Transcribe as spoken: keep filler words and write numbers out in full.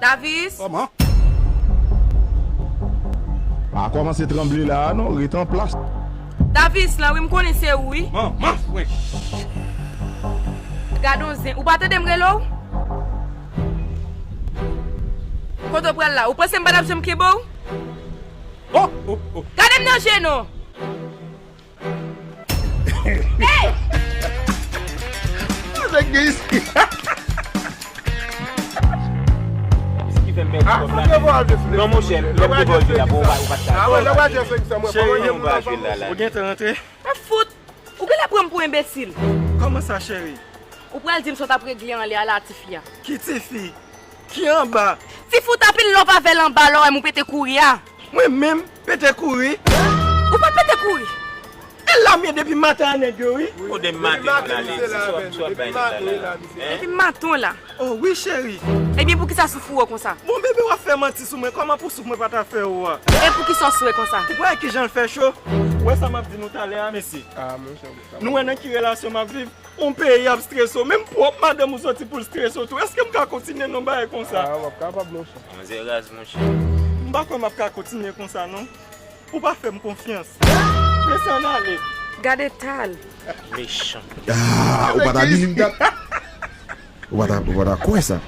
Davis? Kòman? Pa kòmanse tranble la a non, ret an plas. Davis lan, wi, m konnen se ou, wi. Man, man, french. Gad on zen, ou pa tande m rele w? Kote w pral la? Ou panse m pa t ap janm kenbe w? Oh, oh, oh. Gade m nan je non. Hey! Nèg gen isi. Sa ki fè m pèdi kòb la. Non, monchè, lè m devòlve la, bon, ou pa, ou pa t ka. Ah, wè, lè w achte senk san, mwen, pa mwen, mwen, mwen, mwen. Ou gentan rantre? Mwen fout. Ou genlè pran m pou enbesil. Kòman sa, cheri? Ou pral di m sa w t ap regle anlè a la, tifi a. Ki tifi? Ki anba? Tifi w t ap in love avè l anba lè w wè m ou pete kouri a. Mwen menm pete kouri? Ou pa t pete kouri. E la m ye depi maten a nèg yo, wi. Ou de maten w la, li di, sou ap, sou ap bay nèg la la. Depi maten w la. Oh, wi, cheri. Ebyen, poukisa w sou fou w konsa? Bon, bebe, w ap fè manti sou mwen. Kòman pou souf mwen pa ta fè ou a? E poukisa w sou w konsa? Ou pa wè kijan l fè cho? Ou wè sa m ap di nou talè a, mesye? Ah, monchè. Nou wè nan ki relasyon m ap viv? Yon peyi ap strese w, menm pwòp madanm ou soti pou l strese w tou. Èske m ka kontinye nan bagay konsa? Ah, w ap kapab, monchè. Manzè raz, monchè. M pa kwè m ap ka kontinye konsa, non. Ou pa fè m konfyans. Mesye, ann ale. Gade tal. Mechan. Ah, ou pa ta di m dat. Ou pa ta, ou pa ta kwè sa.